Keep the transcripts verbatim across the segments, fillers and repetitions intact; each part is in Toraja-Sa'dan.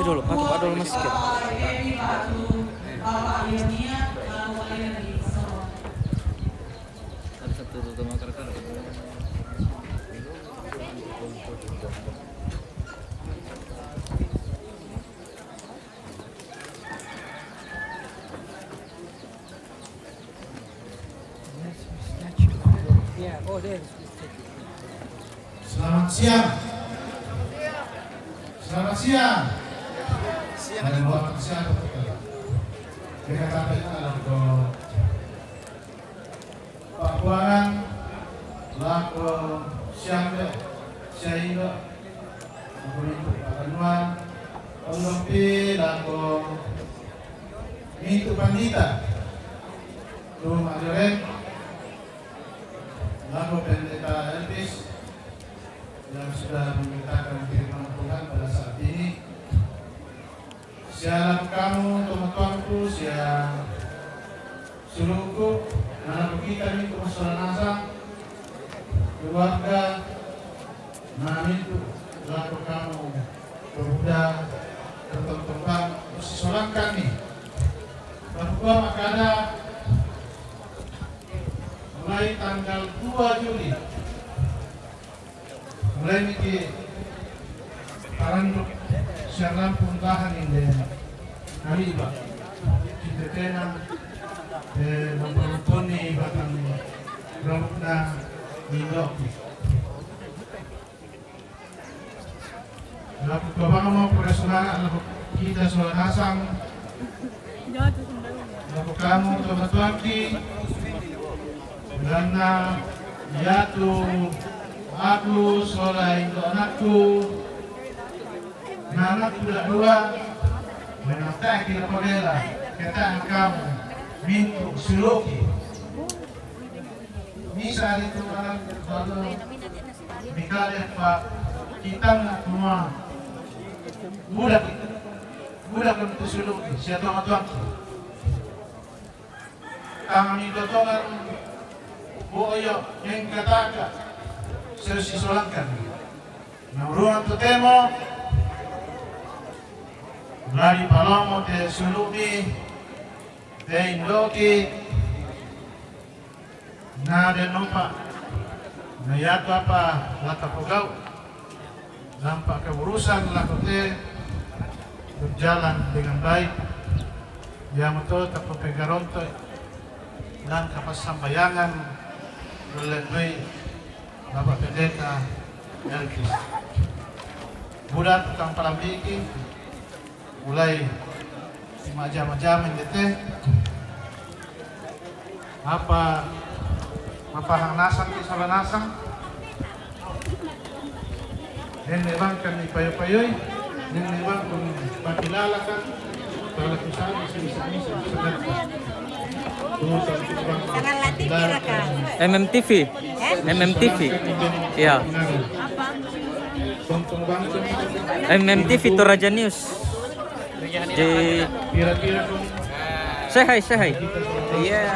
Dulu, pakai Pak dulu masker. Selamat siang. Selamat siang. Ada bawa siapa kita? Kita sampai ke Pak Kuangan, lako siambe, siaindo, lako mintu Pak Kanuan, olopi lako mintu pandita, rumah Joren, lako pendeta Elvis yang sudah memberitakan firman Tuhan pada saat ini. Sia lako kamu tomatuangku, sia suluku, na lako kita mintu masola nasang, keluarga, na mintu lako kamu pemuda tertonton bang sisolangkan ni. Lako kua makada mulai tanggal dua Juli mulai miki paranduk siang lampung tahan inde kami ba. Kita tena memperlutuni batang rambutna mindoki. Laku kabamo pura semangat laku kita sola nasang. Laku kamu tomatuangki. Karena yatu aku sola indo anakku. Na anakku dua. Menataki la pagela. Kata kamu mintu suluki. Misa hari itu malam lalu mikale pa kitang na kumua. Budak, budak untuk suluki, sia tomatuangki. Tangga mitotongan boyo mengkataka, sia sisolangkan. Na urungan totemo, lari palomo te suluki, te indoki, na den nopa, na yatu apa lata pogau, nampak keburusan lako te berjalan dengan baik. Ia moto tapo pegaronto dan kapas sambayangan berlendui Bapak Pendeta Elkis. Budak tukang palambiki, mulai maja-maja mendete. Apa mapahang nasang di sola nasang? Nenne bangkan di payo-payoi, nenne bangkan pakilalakan, pala kusana sini-sini sebentar. M M T V. M M T V. Ya. M M T V Toraja News. Di Say hi, say hi. Yeah.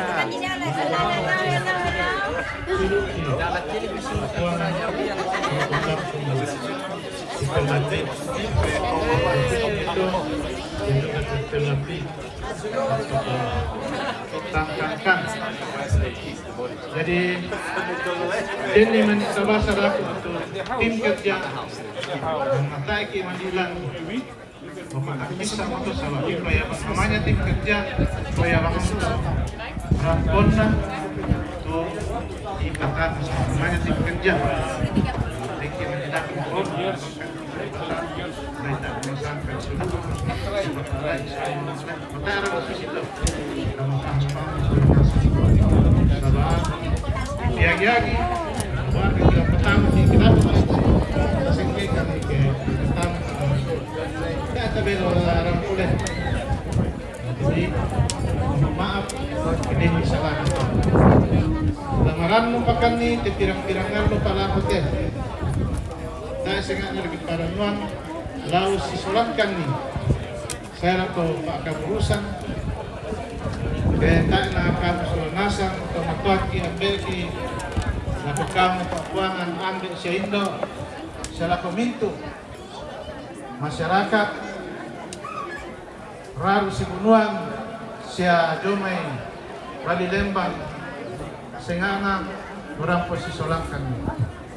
Jadi, ini mencoba selaku tim kerja mengataiki mandilan bisa untuk sama supaya namanya tim kerja supaya bangun ramponna tu ipakat namanya tim kerja. Bikin mendapat Maaf, ini salah. Lamaran mu pakan ni, te pirang-pirangan lu pala hotel. Saya sengak lagi pada nuan, lau si solankan ni. Saya lako pakaburusan. Beta na kamu sola nasang, tomatuangki, ambeki, lako kamu pakuangan, ambe sia indo, sia lako mintu masyarakat, Raru sibunuan sia jomai bali lembang sengana orang posisi solangkan.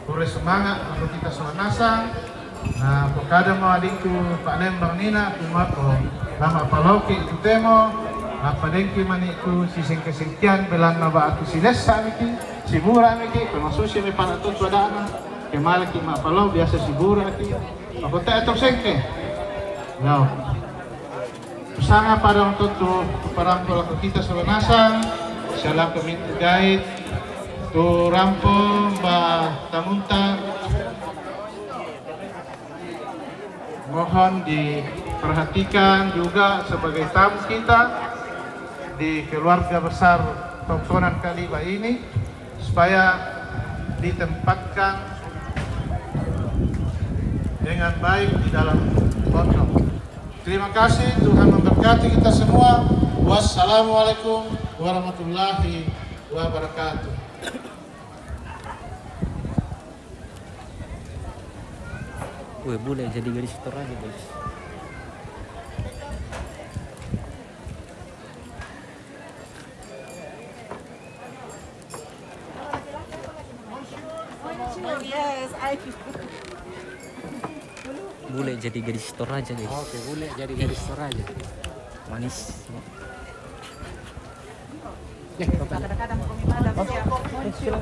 Pure semangat untuk kita sola nasang. Na pokada mo adikku Pak Lembang nina, kumako lama paloki tu temo, apa dengki maniku si sengke-sengkean belanna ba aku si lessa miki, si bura miki, pemasusi mi para tu adana, kemalaki ma palo biasa si bura ki. Aku tak atur sengke. Yo. Sanga pada untuk tu parang pelaku kita sola nasang, siapa mintu guide, tu rampo ba tamunta. Mohon diperhatikan juga sebagai tamu kita di keluarga besar Tongkonan Kaliba ini, supaya ditempatkan dengan baik di dalam pondok. Terima kasih, Tuhan memberkati kita semua. Wassalamualaikum warahmatullahi wabarakatuh. Weh, bule jadi gadis Toraja, guys. Yes, I Bule jadi gadis Toraja, guys. Oke, bule jadi gadis Toraja. Manis. Nih, Bapak. Kadang-kadang kami malam siap.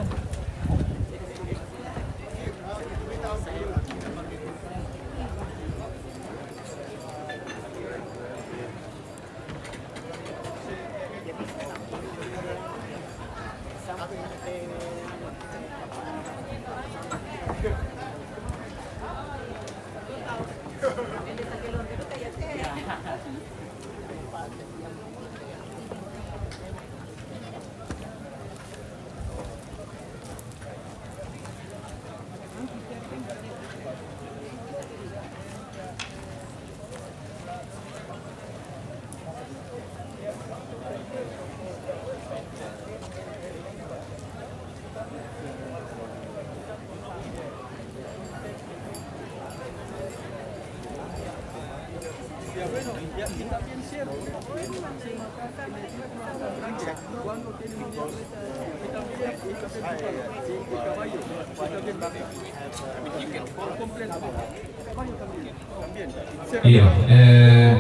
Iyo, eh,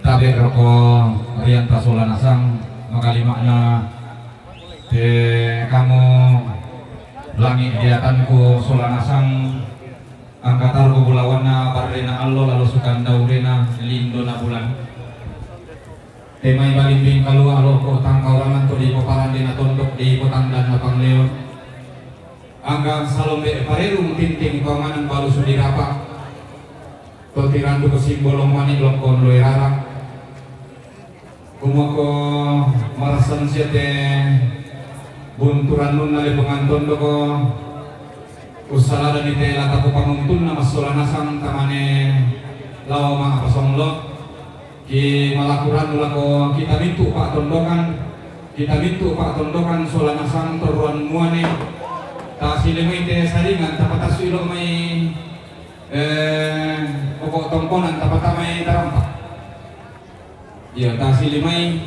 tabe roko rianta sola nasang, makalima'na te kamu langi diatanku sola nasang, angka targo bulawanna barrena allo lalo sukanda urena lindona bulan. Temai balimbing kalua loko tangkaurangan to dipoparandena tondok di potandanna pangleon. Angga salombe parelung tinting panganan balu sudirapa. To tirandu kesimbolong manik lokon loe rara. Kumako marasan siate bunturan nunna lepengan tondoko. Ussaladani te lataku panguntunna massola nasang tamane lao ma pasonglo. Ki malakurannu lako kita mintu pa'tondokan, kita mintu pa'tondokan sola nasang torroan muane. Tasilemai te saringan tapatasu ilo mai eh pokok tongkonan tapatamai tarampa. Iya tasilemai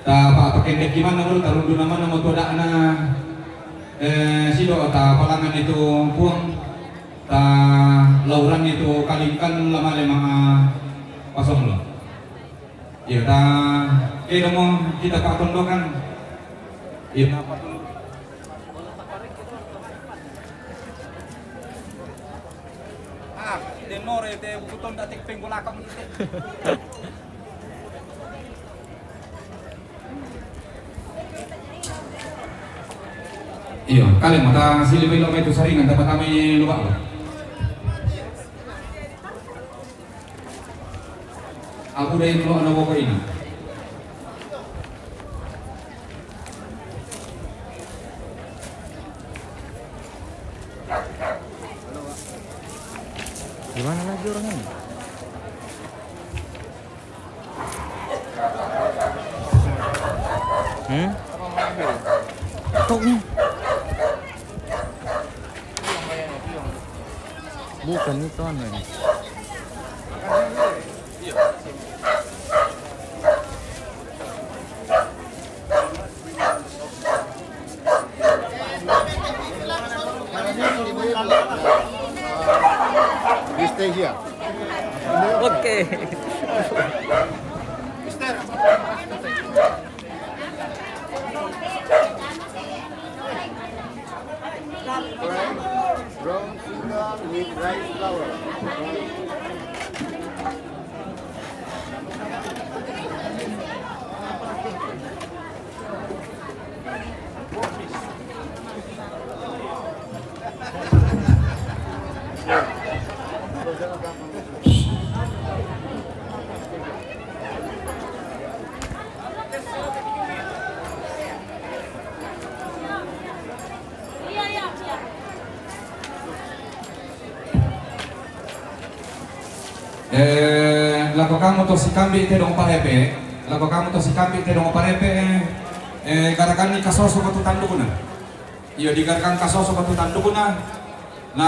ta pa'pakendekki manna mulu tarunduna manna motu ada'na eh sido ta palangan itu puang. Ta lauranni tu kalingkan lamale ma pasonglo. Iya ta kedamo kita patondokan. Iya ta patondokan. Ah, denore te buton da tek penggolaka mulu te. Iyo, kale mata sili bello mai tu saringan dapat kami lupa. Aku dai dulu ana boko ini. Di mana lagi orang ini? Hmm? Kok ni? Bukan itu anu ini. You stay here. Okay. Brown sugar with rice flour. Eh, lako kamu to sikambi te dong parepe, lako kamu to sikambi te dong parepe, eh, garaganni kasoso ko tu tandukuna. Iyo, digaragan kasoso ko tu tandukuna. Na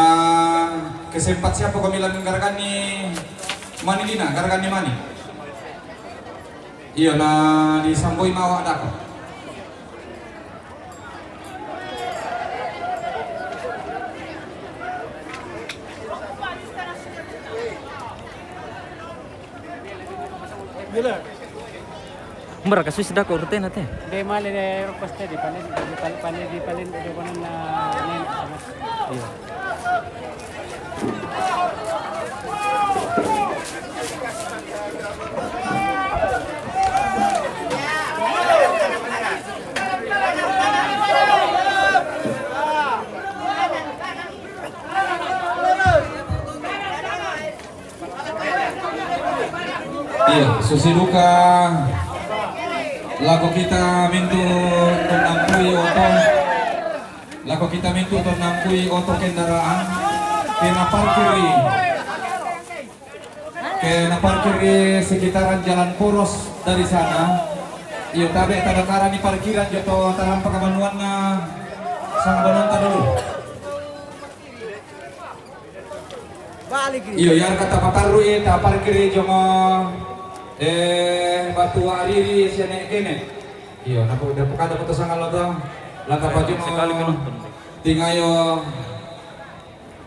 kesempat siapa ko milan garaganni mani dina, garaganni mani. Iyo, na disamboi mawa dako. Mura kasus dako rutena te. De male de rokos tadi paling paling paling paling de paling de paling na Iya, susi duka lako kita mintu tonnampui oto. Lako kita mintu tonnampui oto kendaraan. Kena parkir i. Kena parkir i sekitaran Jalan Poros dari sana. Iyo, tabe tadakara ni parkiran joto tarampa kabanuanna. Sang banuan tadulu. Iyo, yar kata patarru i, taparkiri jongo, eh, batu ariri siane kene. Iyo, napo dapo kada poto sangal lo to. Lata pajongo tingayo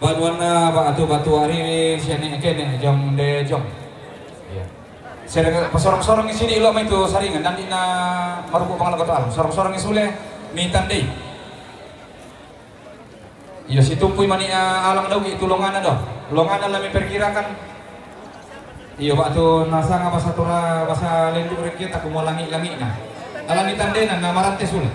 banuanna batu batu ariri siane kene jong de jong. Iyo. Sere pasorong-sorong isini ilo mai tu saringan dan dina marupu pangala batu alam. Sorong-sorong isule mitandei. Iyo, situmpui mani alang dauki tu longana do. Longana lami perkirakan. Iyo, waktu nasanga basa tura basa lendu reki taku mo langi-langi na. Alang itandena na marante sule.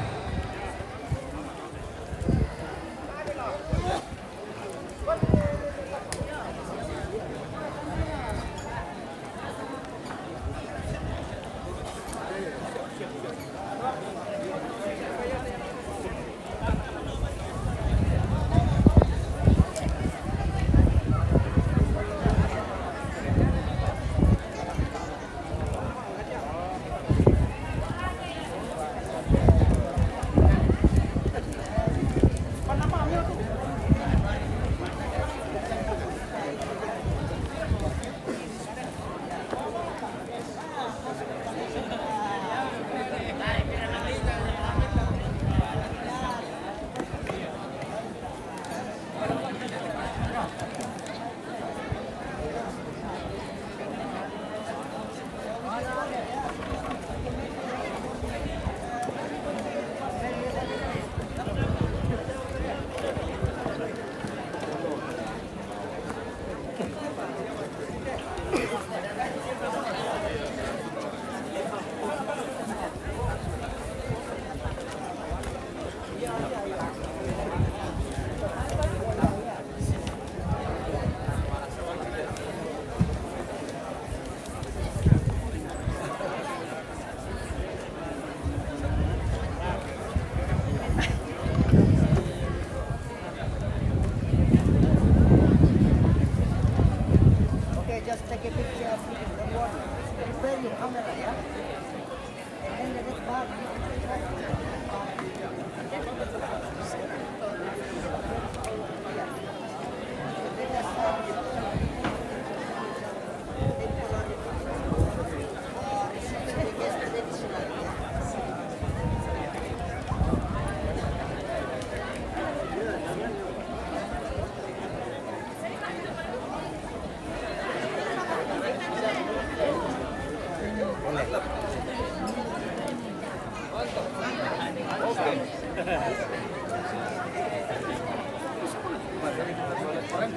Eh,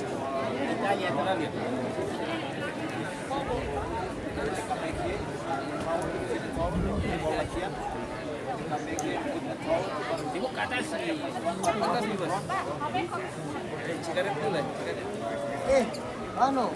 anu.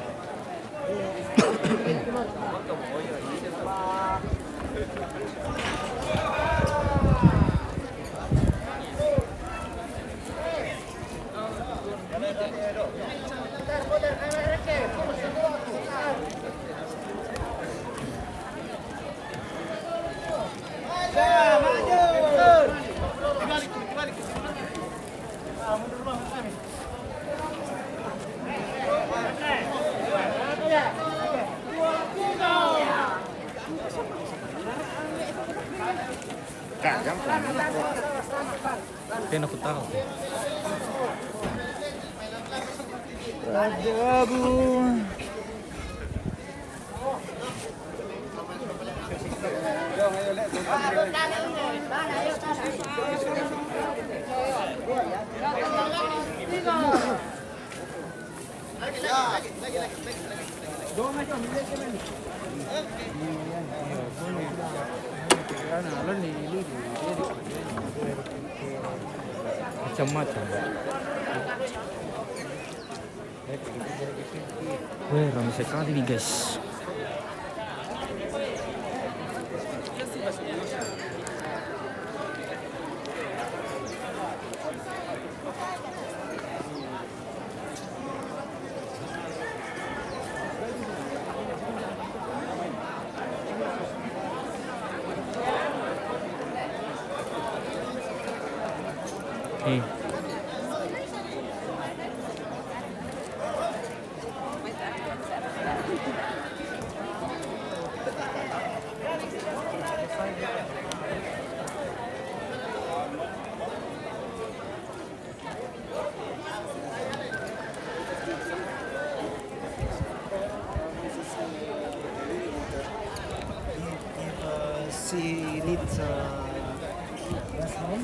Kena ku tahu. Ada, Bu. Macam-macam. Weh, ramai sekali nih, guys. Hei. If, uh, she needs, uh, restroom,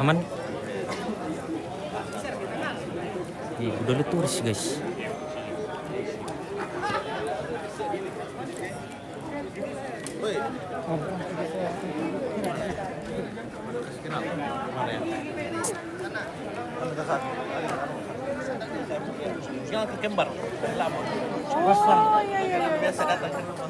Aman. Ih, udah lu turis, guys. Jangan ke Kembar. Lama. Oh, iya, iya, iya. Biasa datang ke rumah.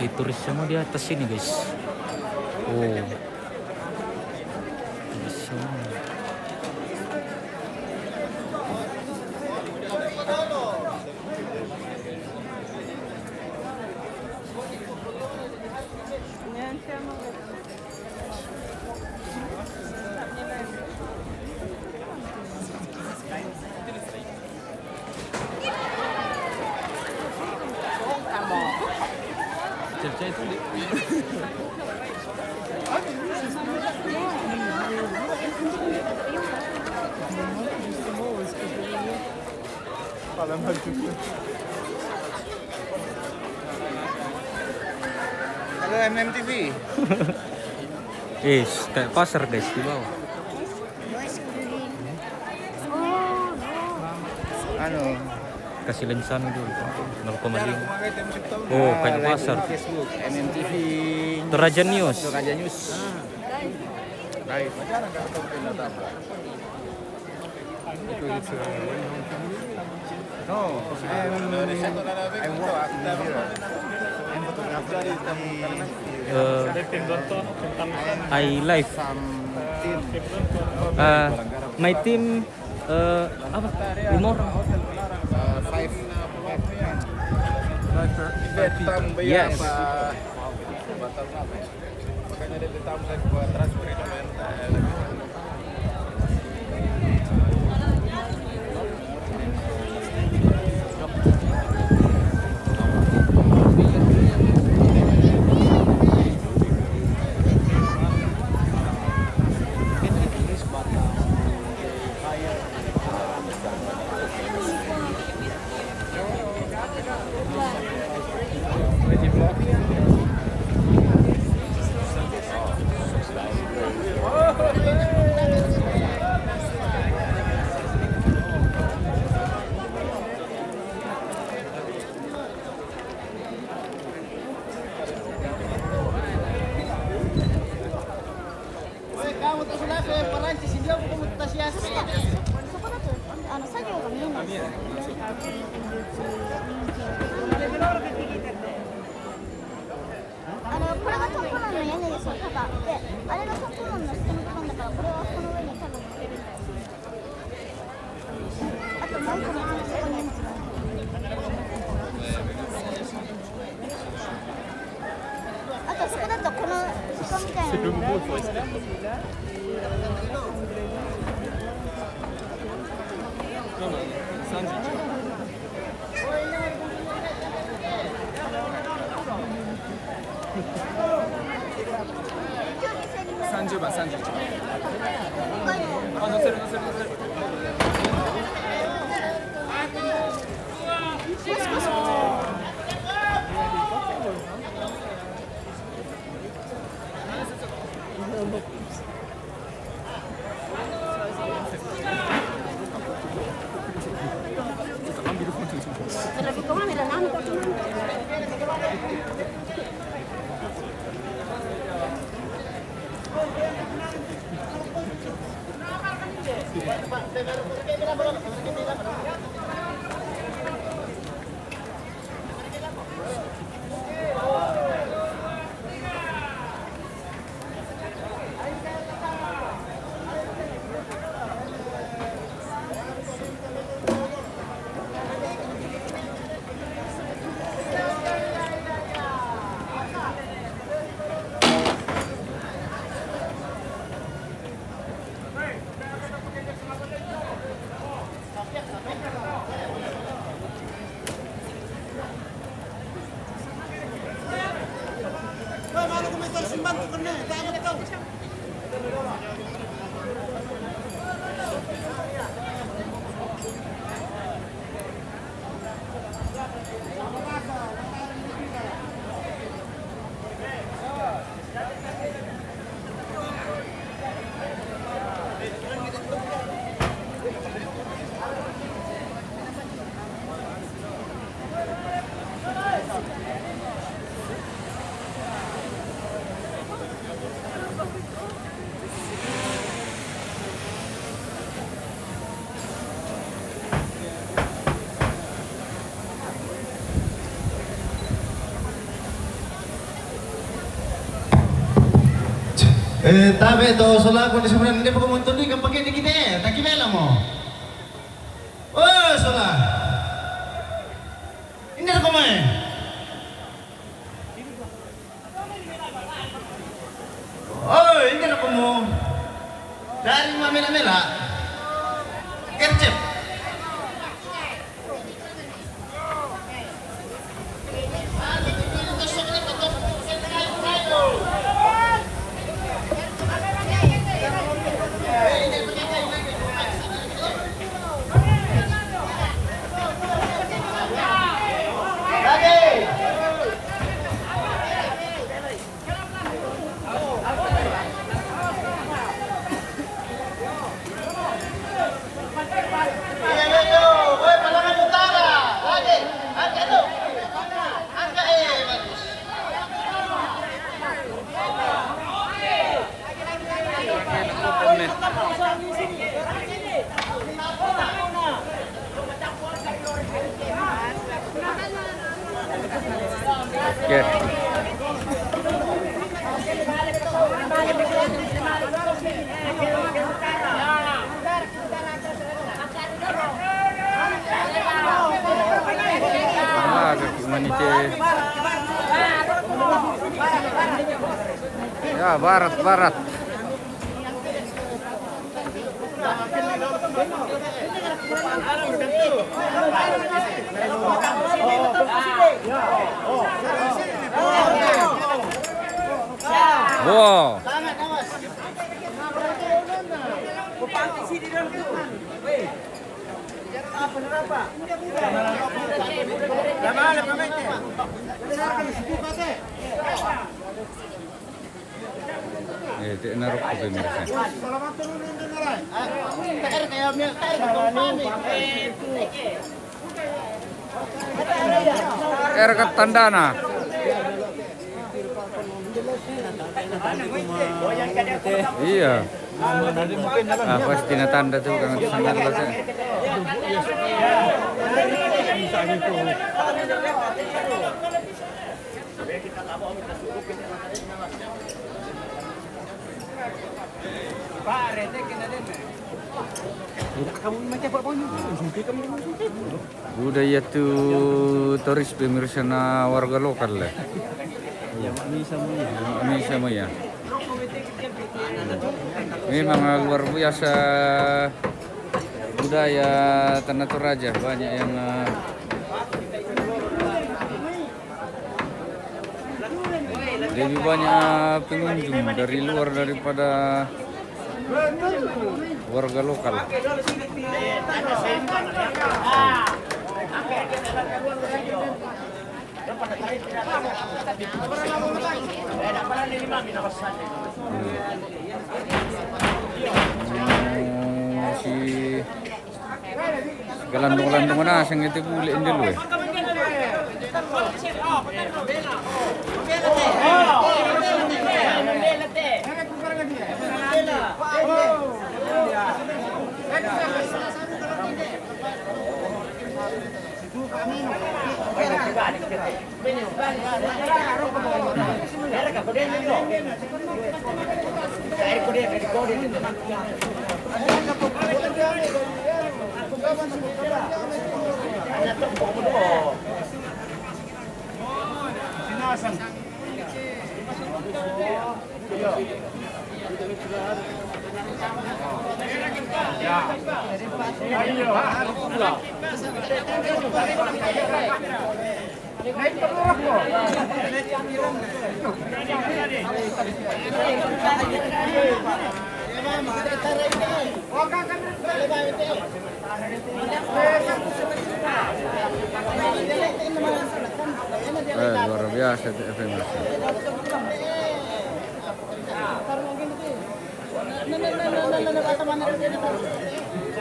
Eh, turis semua di atas sini, guys. Oh. Turis semua. Halo, M M T V. Eh, kayak pasar, guys, di bawah. Anu, kasih lensa dulu, nol koma lima. Oh, kayak pasar. M M T V. Toraja News. Toraja News. Live. No, I'm, I work in here. I'm photographer. Eh, I live. Some team. Eh, my team, eh, apa? Lima orang. Eh, five. Five, five. Yes. Makanya dia tamu saya buat transfer itu, men. Eh, tabe to, sola, ko di sebenarnya dia pakai motor ni, kan pakai dikit eh, tak kira lah mo. Oh, sola. Ini ada kau main. Oi, ini na komo. Dari mamela-mela. Gercep. Oke. Ah, kaki manike. Ya, barat, barat. Wow. Eh, te na rokko pemirsa. Era ka tandana. Iya. Ah, pasti na tanda tu kan sandal lah. Udah iya tu turis pemirsa na warga lokal lah. Iya, ini sama ya. Ini sama ya. Memang luar biasa budaya Tana Toraja, banyak yang, eh, lebih banyak pengunjung dari luar daripada warga lokal. Hmm, si Galandong-landong na, sangiti guli' indi lu, eh. Eh, luar biasa tu F M S.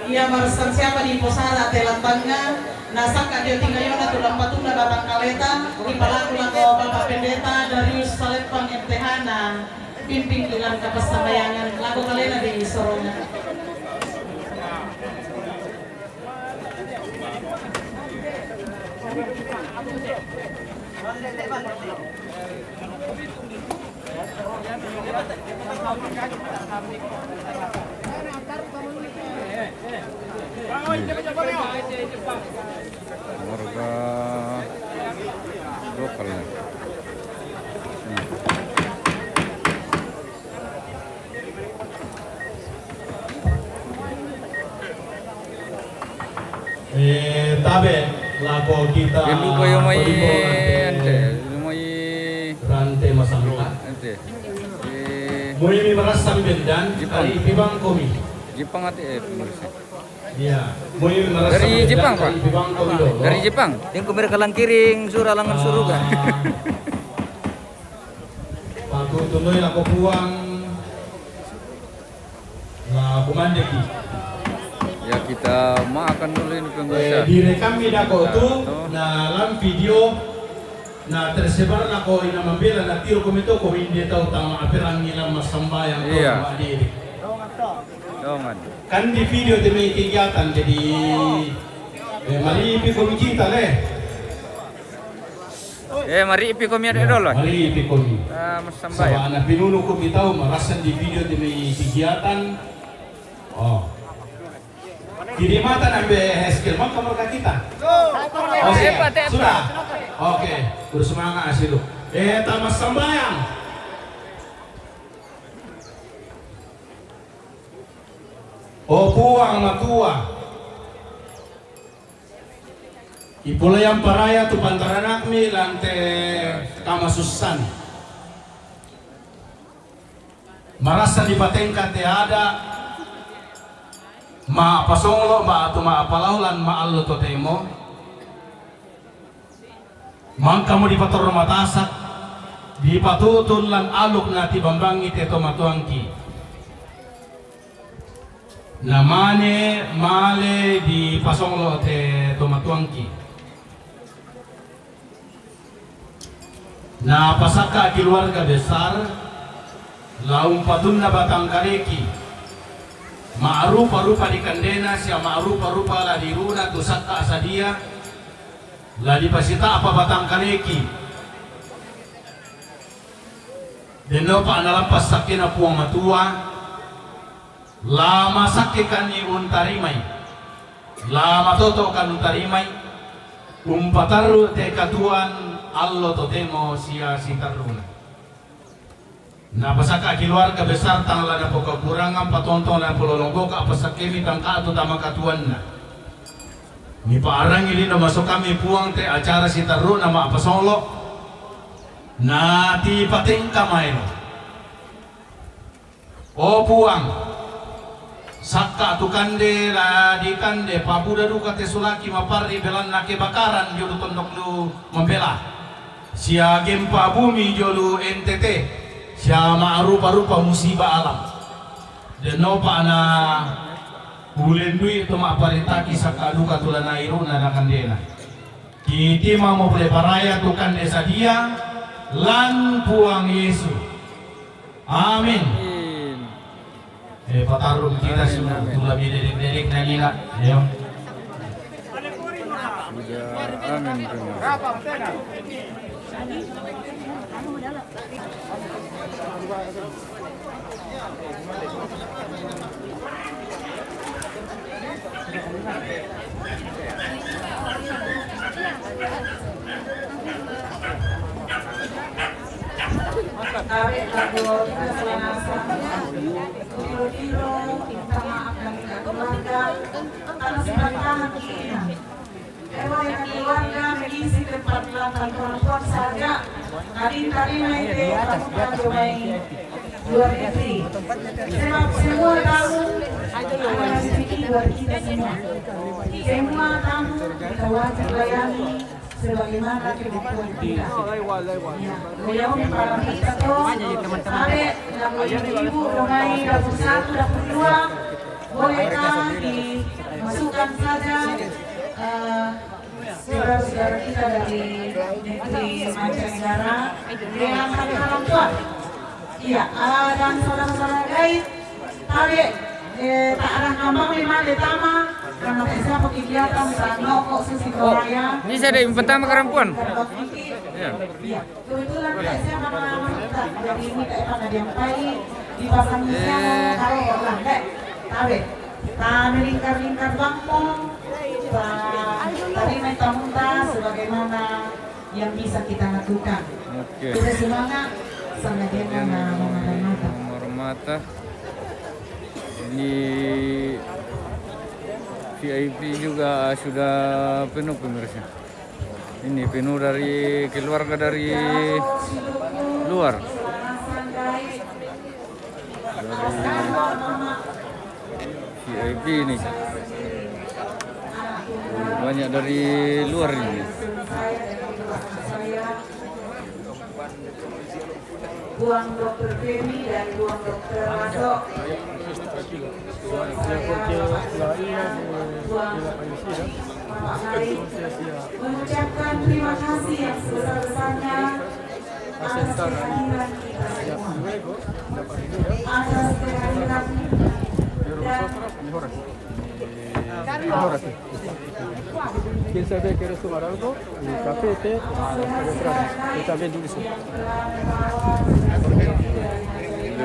Iya, barang siapa di posada Telatanga, nasaka dio tingayona tu lampatuna batang kaleta, dipalaku lako Bapak Pendeta Darius Salepang M T H na pimpin di langkah passambayangan, lako kalena di sorongan. Warga lokal. Hmm. Eh, tabe, lako kita. Yang lupa yang mai ante, yang mai rante masangka. Ante. Eh, moi mi marasa bendan, Jepang. Ari pibang komi. Jepang ate, eh, pemirsa. Iya, moi mi marasa dari bendan, Jepang, Pak. Ari pibang komi dolo. Dari Jepang. Yang mereka langkiring surah langan suruga. Pakutunoi lako puang. Nah, kumandeki. Ya, kita makan dulu ini, pemirsa. Eh, direkam mi dako tu, nah, lam video, nah, tersebar lako ina mambela, nah, tiro komito ko inde tau tama aperangi lam massambayang. Iya. Dongan. Kan di video demi kegiatan, jadi, eh, mari pi komi kita le. Eh, mari pi komi ada dolo. Mari pi komi. Ah, masambahayang. Sabab na pinunu komi tau, marasa di video di mi kegiatan. Oh. Kidimatan ambe Heskel, maka mereka kita. Oh, siap. Sudah. Oke, bersemangat asilu. Eh, tamat sambayang. O Puang Matua, ipulai amparaya tu pantaranakmi lan te kamasussan. Marasa dipatengka te ada, ma'pasonglo' ba'tu ma'palau lan ma'allo totemo. Mangkamo dipatorro matasak, dipatutun lan aluk na tibambangi te tomatuangki. Namane male dipasonglo' te tomatuangki. Napasakka' keluarga besar, la umpatunna batang kaleki. Ma'rupa-rupa di kandena sia ma'rupa-rupa la diruna tu sakka' sadia, la dipasita'pa batang kaleki. Dennopa nalampa sakkena Puang Matua, la masakkekanni untarimai, la matoto'kan untarimai, umpatarru' te katuoan allo totemo sia sitarruna. Napasakka' keluarga besar tang la napokakurangan, patontong la napololonggoka, pasakkemi tangka'tu tama katuoanna. Mipa'arangi lino masokammi Puang te acara sitarru'na ma'pasonglo', na tipatengka maelo. O Puang, sakka' tu kande la dikande, pabuda duka te sulaki maparri belanna kebakaran jolo tondok lu mambela. Sia gempa bumi jolo N T T, sia ma'rupa-rupa musiba alam. Dennopa na ulendui to ma'parentaki sakka' duka tu la nairu'na na kandena. Kitimamo pole paraya tu kande sadia, lan Puang Yesu. Amin. Amin. Eh, patarru' kita semua, amin, amin. Tula bidedek-dedek na nila. Ayo. Sudah, amin. Tabe' lagu kita selama-sama. Tiro-tiro, minta maaf dari keluarga. Karena sebentar lagi, ya. Ewa yang keluarga mengisi tempat belakang perempuan saja. Tadi, tadi main deh, kamu kan cobain. Luar negeri. Sebab semua tamu adalah rezeki buat kita semua. Semua tamu kita wajib layani sebagaimana kemampuan kita. Ya, beliau para kita tuh, ada yang ibu-ibu, rumah dapur satu, dapur dua, bolehkah dimasukkan saja, eh, saudara-saudara kita dari negeri mancanegara, dengan kata orang tua. Iya, eh, dan saudara-saudara lain, tabe', eh, tak ada ngambang lima de tama, karena tak siapa kegiatan, tak nokok, sesi. Oh, raya. Ini saya ada yang pertama ke Rampuan. Iya. Iya. Kebetulan saya sama Marta, jadi ini kayak pernah diampai di pasang, eh, kalau orang, dek, tabe'. Tabe' lingkar-lingkar bangkong, ta-, tadi main tamunta sebagaimana yang bisa kita lakukan. Oke. Kita semangat, sama dia. Kemudian mau, mau marah-marah. Marah-marah. Ini V I P juga sudah penuh pemirsa. Ini penuh dari keluarga dari luar. Dari V I P ini. Banyak dari luar ini. Buang dokter Femi dan buang dokter Raso. Buang saya, Bapak Sofia, buang Bapak Lain, mengucapkan terima kasih yang sebesar-besarnya atas kehadiran kita semua, atas kehadiran dan Quién sabe que eres un barranco, un café, té, ah, está bien dulce. Boleh,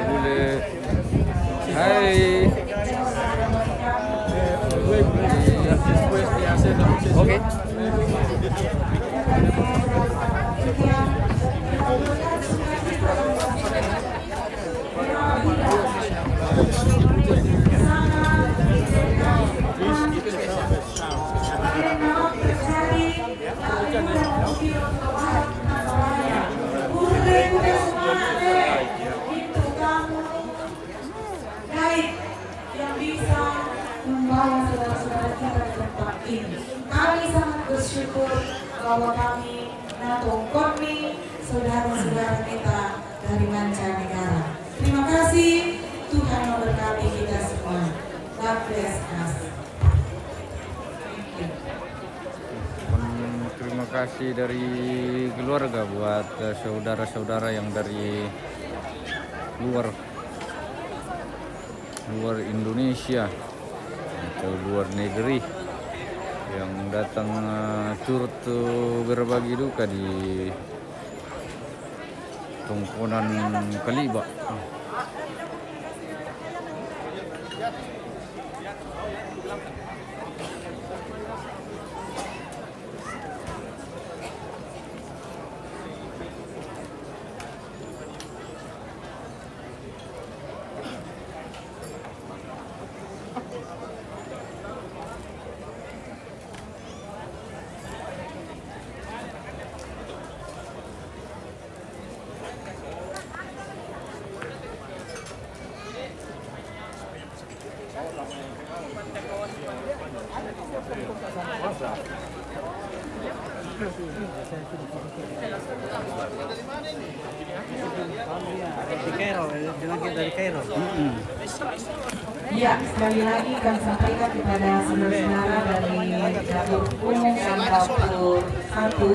boleh. Hai. Oke. Guide yang bisa membawa saudara-saudara kita ke tempat ini. Kami sangat bersyukur bahwa kami natong konni saudara-saudara kita dari mancanegara. Terima kasih, Tuhan memberkati kita semua. God bless us. Thank you. Terima kasih dari keluarga buat eh, saudara-saudara yang dari luar luar Indonesia atau luar negeri yang datang eh, turut eh, berbagi duka di Tongkonan Kaliba. Di Cairo, eh, bilang kita dari Cairo. Ya, sekali lagi kami sampaikan kepada saudara-saudara dari dapur umum dan dapur satu,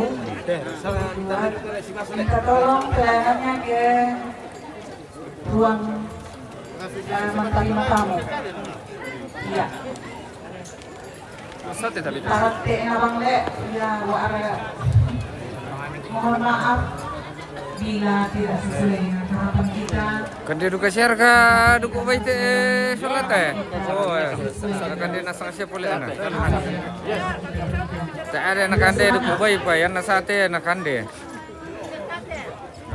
minta tolong pelayanannya ke ruang eh, menerima tamu. Iya. Tarak te na bang le, ya, wa are. Mohon maaf bila tidak sesuai dengan harapan kita. Kande duka siar ka duku bai te solate. Oh, eh. Kande na sanga sia pole na. Ta are na kande duku bai pa yan na sate na kande.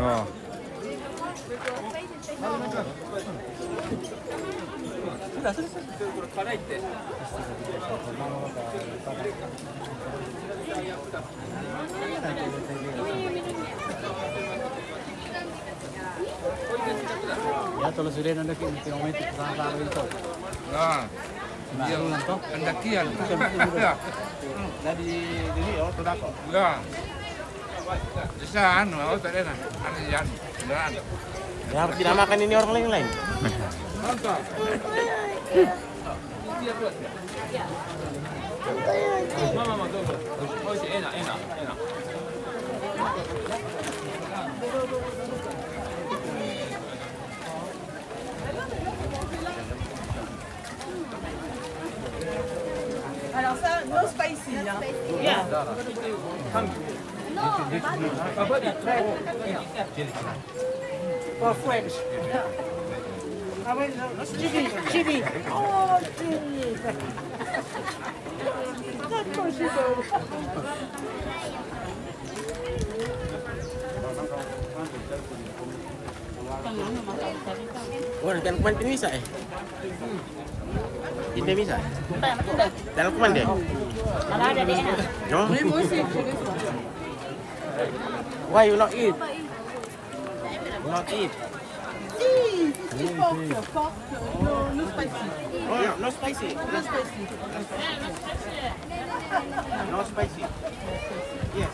Oh. Ya, todos los sirenos de aquí, últimamente, pasaban para el todo. Ah, Nah, lu nonton? Pendakian. Dari, dari, oh, sudah kok. Ya. Bisa anu, oh, tak ada nah. Anu ya. Jalan. Ya, harus dinamakan ini orang lain-lain. Alors ça, no spicy. Hein. Yeah. For French. Ah ouais, non, non, chili, chili. Oh, chili. That's possible. Oh, nanti aku main pinisa eh. Ini bisa. Dalam kuman deh. Kalau ada deh enak. No? Why you not eat? You not eat? Si, si, si, pork, pork, no, no spicy. Oh, no, no spicy. No spicy. No spicy. Yes.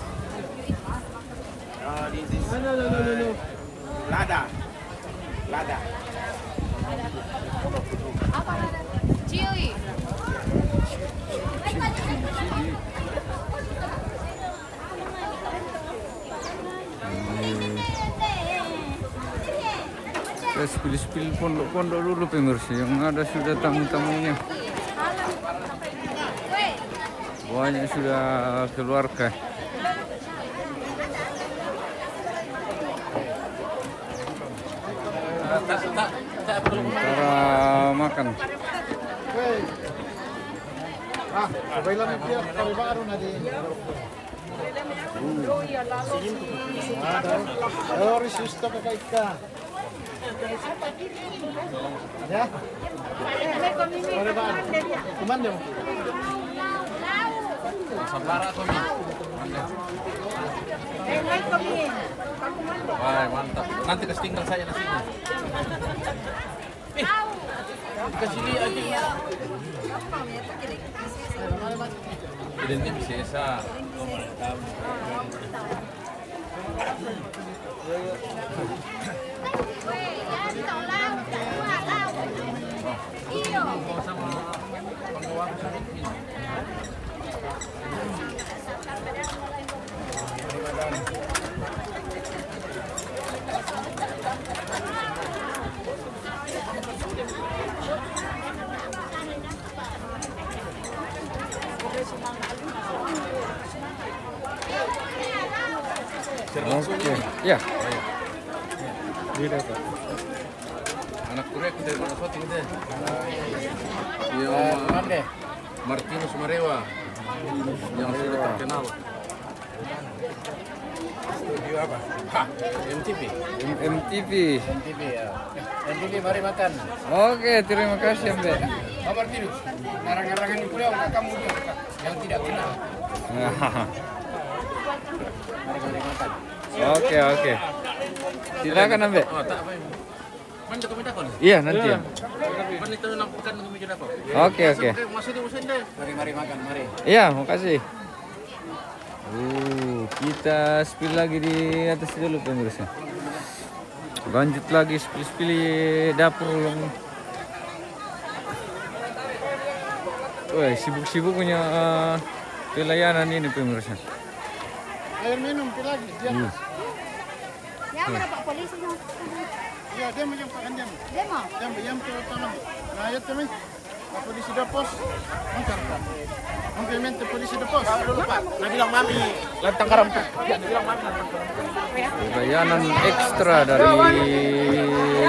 Uh, this is No, no, no, no, no, no. Lada. Lada. Chili. Saya spill-spill pondok-pondok dulu pemirsa yang ada sudah tamu-tamunya. Banyak sudah keluarga. Sementara makan. Ah, sabay lang yung pare baru na din. Ada. Oh, resisto ka kay ka. Ya? Pare baru. Kumanda mo. Sabara ko na. Ay, mantap. Nanti kasih tinggal saya di sini. Eh, kasih lihat aja. Identik bisa. Oke. Ya. Anak kuliah kita mana shooting deh. Iya, Martinus Marewa yang sudah terkenal. Studio apa? Hah, M T V. M-, M T V. M T V, ya. M T V, mari makan. Oke, terima kasih, Ambe. Kabar tidur. Ngarang-ngarangan di pulau, kamu juga yang tidak kenal. Mari, mari makan. Oke, oke. Silakan, Ambe. Oh, tak apa. Mana kami dapat? Iya, nanti. Mana itu nang pekan kami dapat? Oke, oke. Masuk, masuk, masuk deh. Mari, mari makan, mari. Iya, makasih. Uh, kita spill lagi di atas dulu, pemirsa. Lanjut lagi spill-spill di dapur yang, wah, sibuk-sibuknya, eh, pelayanan ini, pemirsa. Air minum, pi lagi, dia. Hmm. Ya, berapa polisi, no? Ya, dia mau yang pakai dia. Dia mau? Dia mau yang terutama. Nah, ya, teman. Polisi da pos, angkarta. Ovviamente polisi da pos. Kalau dulu, Pak, na bilang mami lantang karampu. Iya, na bilang mami lantang karampu. Pelayanan ekstra dari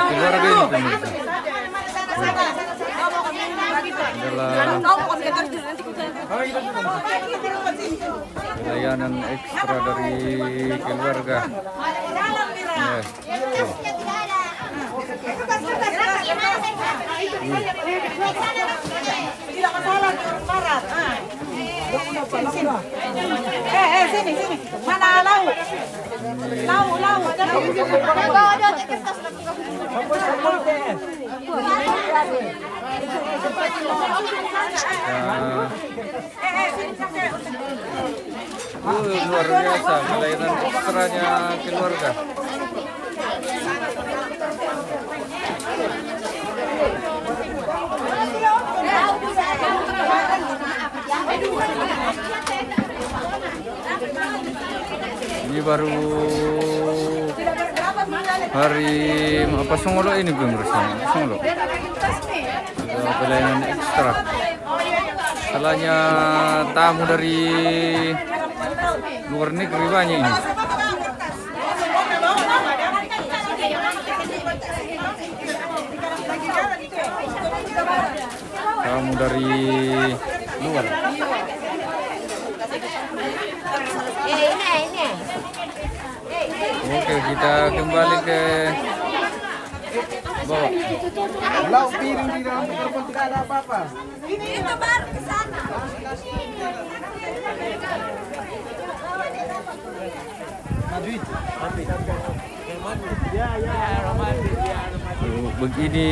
keluarga ini, pemirsa. Adalah pelayanan ekstra dari keluarga. Yes. Eh, eh, sini, sini. Mana lau? Lau, lau. Ya. Uh, luar biasa, pelayanan ekstranya keluarga. Ini baru hari apa, songolo ini, pemirsa? Songolo. Ada pelayanan ekstra. Salahnya tamu dari luar negeri banyak ini. Tamu dari luar. Oke, kita kembali ke bawah. Lau piring di dalam mikrofon, tidak ada apa-apa. Ini itu baru ke sana. Tuh, begini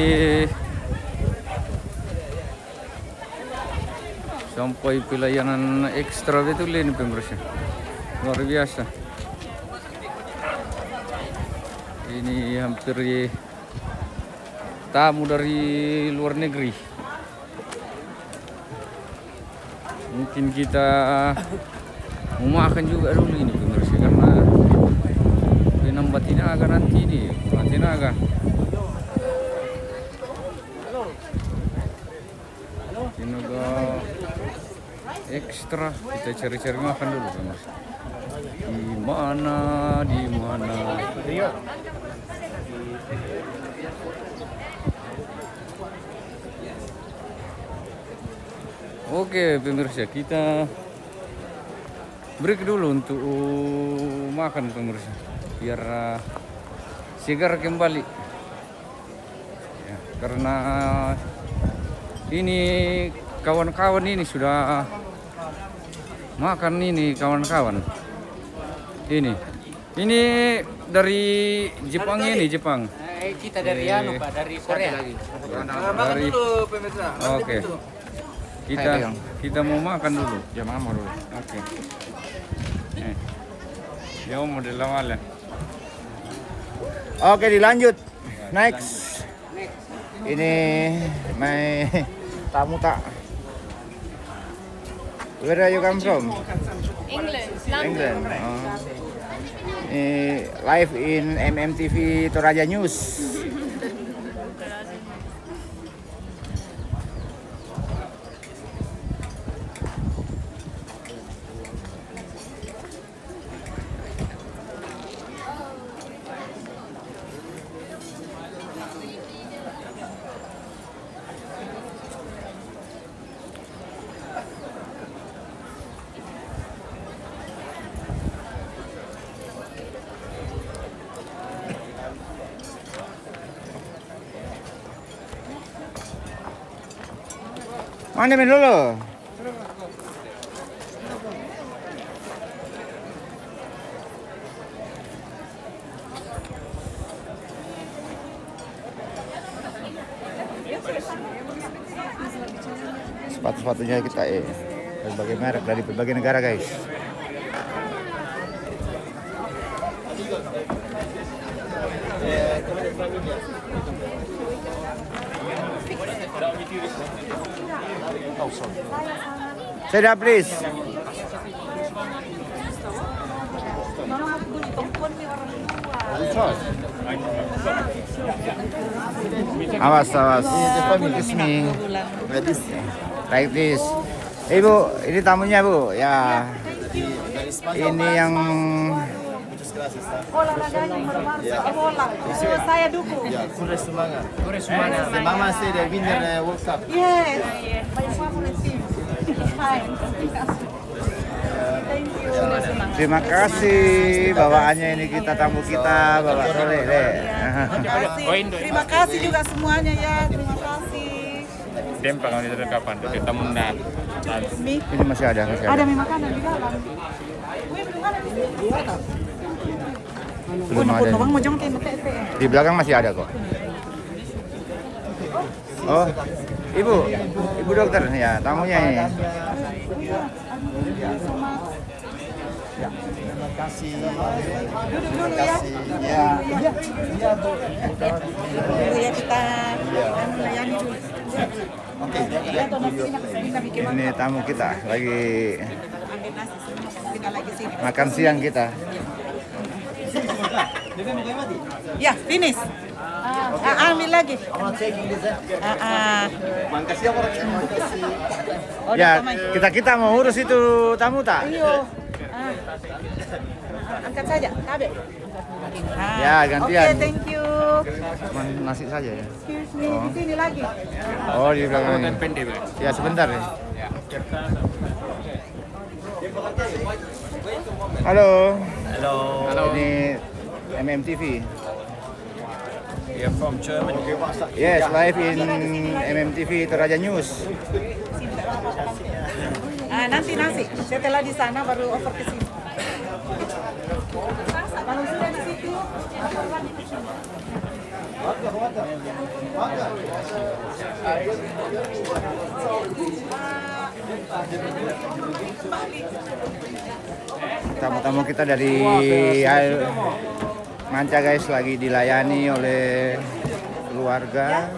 sampai pelayanan ekstra betul ini, pemirsa. Luar biasa. Ini hampir tamu dari luar negeri. Mungkin kita mau makan juga dulu ini, pemirsa, karena penambah tinaga nanti ini, kurang tinaga. Tinaga. Ekstra, kita cari-cari makan dulu, pemirsa. Di mana, di mana? Oke, pemirsa, kita break dulu untuk makan, pemirsa, biar, eh, segar kembali. Ya, karena ini kawan-kawan ini sudah makan ini, kawan-kawan. Ini. Ini dari Jepang ini, Jepang. Eh, kita dari anu, Pak, dari Korea. Dari dulu, pemirsa. Oke. Kita, kita mau makan dulu. Ya, makan dulu. Oke. Eh. Ya, mau dilawan ya. Oke, dilanjut. Next. Ini mai tamu tak? Where are you come from? England, London. England. Oh. Ini live in M M T V Toraja News. Mana mi lolo? Sepatu-sepatunya kita, eh, berbagai merek dari berbagai negara, guys. Saya dah, please. Awas, awas. Kiss me. Like this. Ibu, ini tamunya, Bu. Ya. Ini yang Olahraga yang baru-baru, sepak bola. Oh, saya dukung. Ya, kurre sumanga. Kurre sumanga. The mama say they win the World Cup. Yes. My favorite team. Fine. Thank you. Terima kasih bawaannya ini kita, tamu kita, Bapak Soleh deh. Terima kasih. Terima kasih juga semuanya ya. Terima kasih. Dempa kalau itu kapan? Kita munda. Mi? Ini masih ada, masih ada. Ada mi makanan di dalam. Belum ada. Di belakang masih ada kok. Oh, Ibu, Ibu Dokter, ya, tamunya ini. Ya, terima kasih. Duduk dulu ya. Ya. Duduk dulu ya, kita anu, layani dulu. Oke. Ini tamu kita lagi makan siang kita. Ya, finish. Ah, ah, ambil lagi. Ah, ah. Ya, kita-kita mau urus itu tamu tak? Iyo. Ah. Angkat saja, tabe. Ah. Ya, gantian. Oke, thank you. Cuman nasi saja ya. Excuse me, di sini lagi. Oh, di belakang ini. Ya, sebentar ya. Halo. Halo. Ini M M T V. We are from Germany. Yes, live in M M T V Toraja News. Ah, nanti nasi. Setelah di sana baru over ke sini. Kalau sudah di situ, over lagi ke sini. Tamu-tamu kita dari Manca, guys, lagi dilayani oleh keluarga.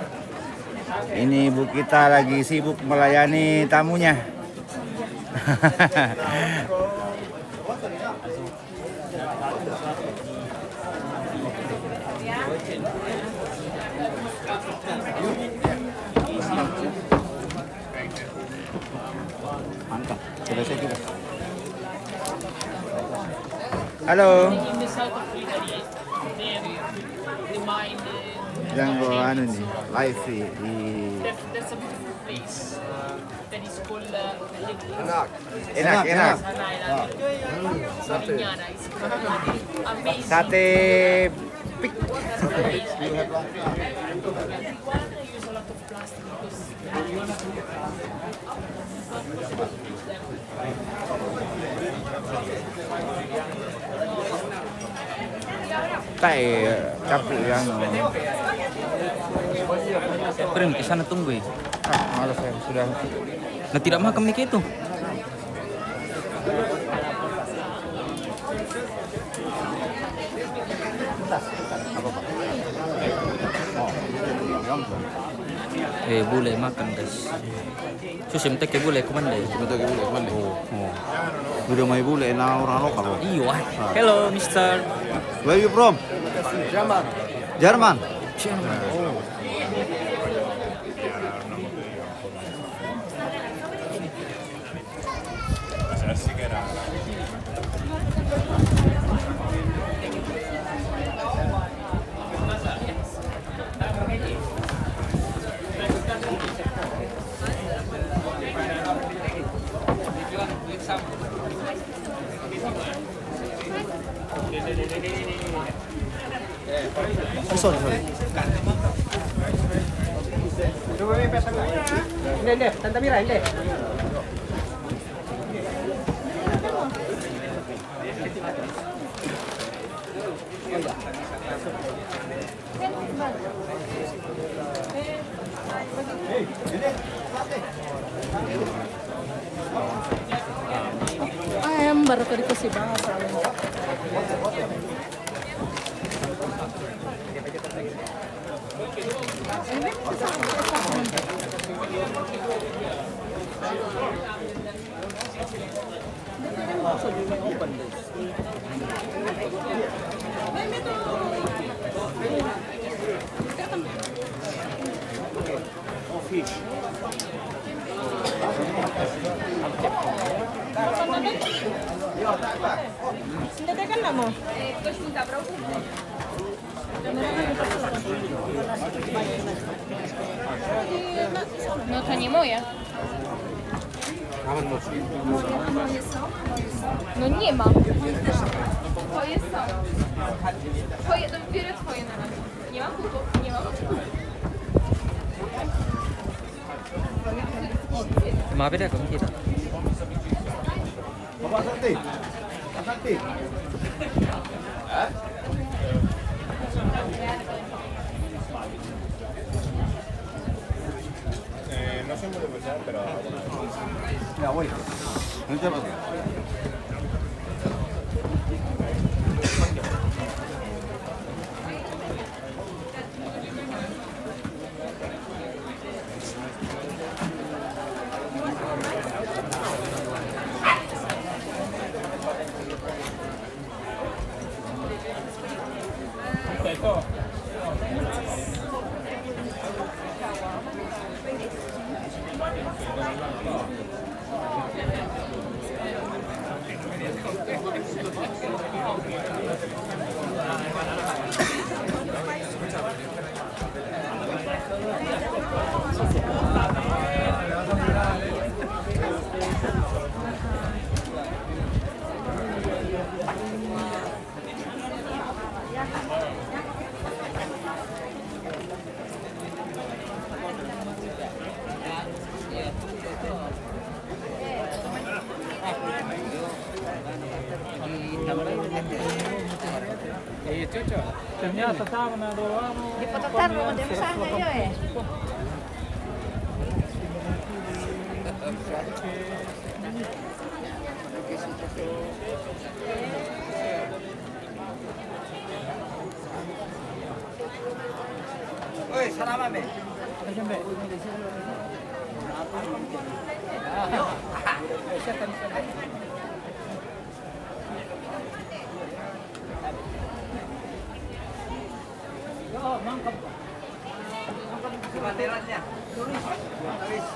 Ini ibu kita lagi sibuk melayani tamunya. Mantap. Coba saya coba. Halo. In the south of Italy, the, the mine, the Yang bawa anu nih, live di, di There's, there's a beautiful place that is called, uh, Enak, enak, enak. Enak. Sarignana. It's amazing. Sate pik. Amazing. Use a lot of plastic because Tae, capek ya, no. Prim, ke sana tunggu ya. Ah, malas saya sudah. Nah, tidak makan nih itu. Eh, bule makan, guys. Susah minta ke bule, komandan. Minta ke bule, komandan. Oh, oh. Udah mai bule, na orang lokal, oh. Iyo, ah. Ah. Hello, mister. Where you from? German. German? German. Oh. Sorry, sorry. Hindi, hindi. Tanta Mira, hindi. Ay, ang barako dito si Banga sa amin. Hindi, teka na mo. No to nie moje. No nie ma. To jest samo. Twoje, dopiero twoje na razie. Nie mam butów, nie mam. Mabit ako, kita. Bapak Sakti. Pak Sakti. Eh, no sé muy bien, pero bueno. Ya voy. No te preocupes. Ternyata sama na doang. Di Patatar, mau dia sana, iya, eh. Oi, salaman, be. Yo, mangkap. Mangkap. Turis. Turis. Turis.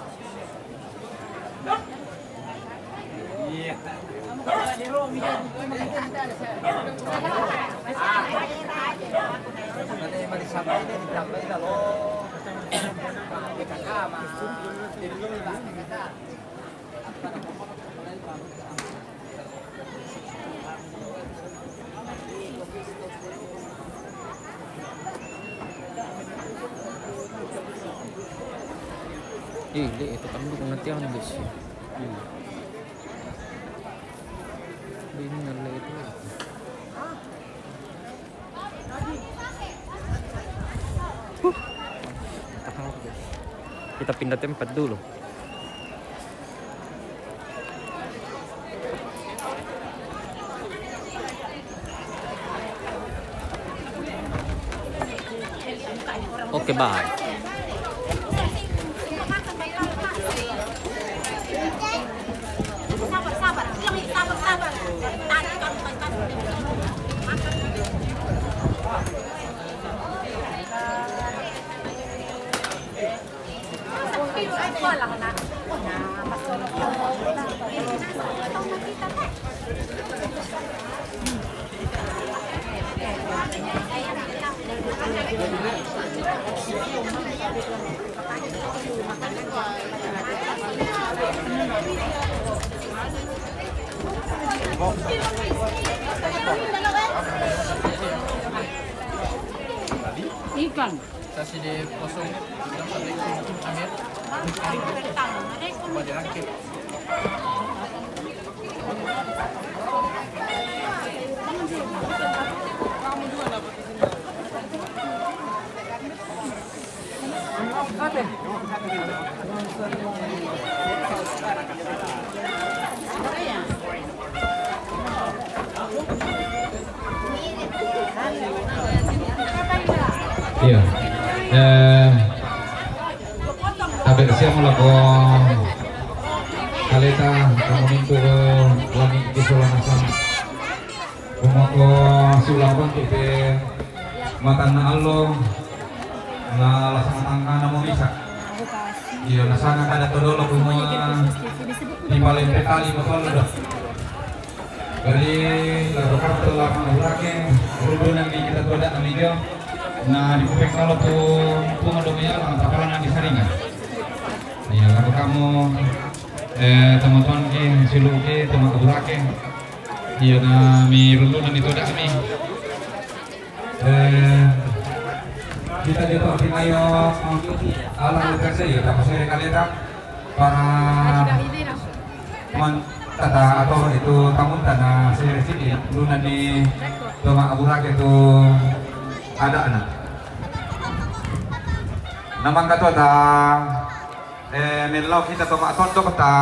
Eh, le, itu kan dukung nanti yang besi. Hmm. Ini ngale itu. Huh. Matahari, guys. Kita pindah tempat dulu. Oke, bye. Ikan. Saya sih di kosong, yang satu itu mungkin Amir. Pada angkit. Iya. Eh, tabe siamo lako kaleta kamu mintu lani di sola nasang. Kumako siulang bangkit pe matanna allo na lasang tangkana mo misa. Iya, nasanga kada todolo kumua di paling petali mapallu do. Jadi, lalu kartu lah mengurake, rubunan di kita tuada amigo. Nah, di kupek kalau tu, tu mado meyala, tapalan di saringan. Iya, lalu kamu, eh, teman-teman ke, silu ke, teman urake. Iya, na mi rubunan di tuada ami. Eh, kita juga pinayo ala kita sayo, kita pasere kaleta para man tata atau itu tamun tana sere sini luna ni toma aburake tu ada anak. Namang katua ta eh, mellau kita toma tondok ta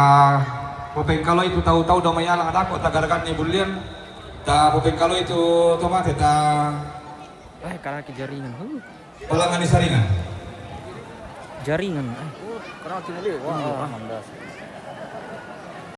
popengkalo itu tau-tau do mayala adako ta garagan ni bulian ta popengkalo itu toma ta Eh, karaki jaringan. Huh. Palangan di saringan. Jaringan. Eh. Oh, karaki muli. Wah, mandas.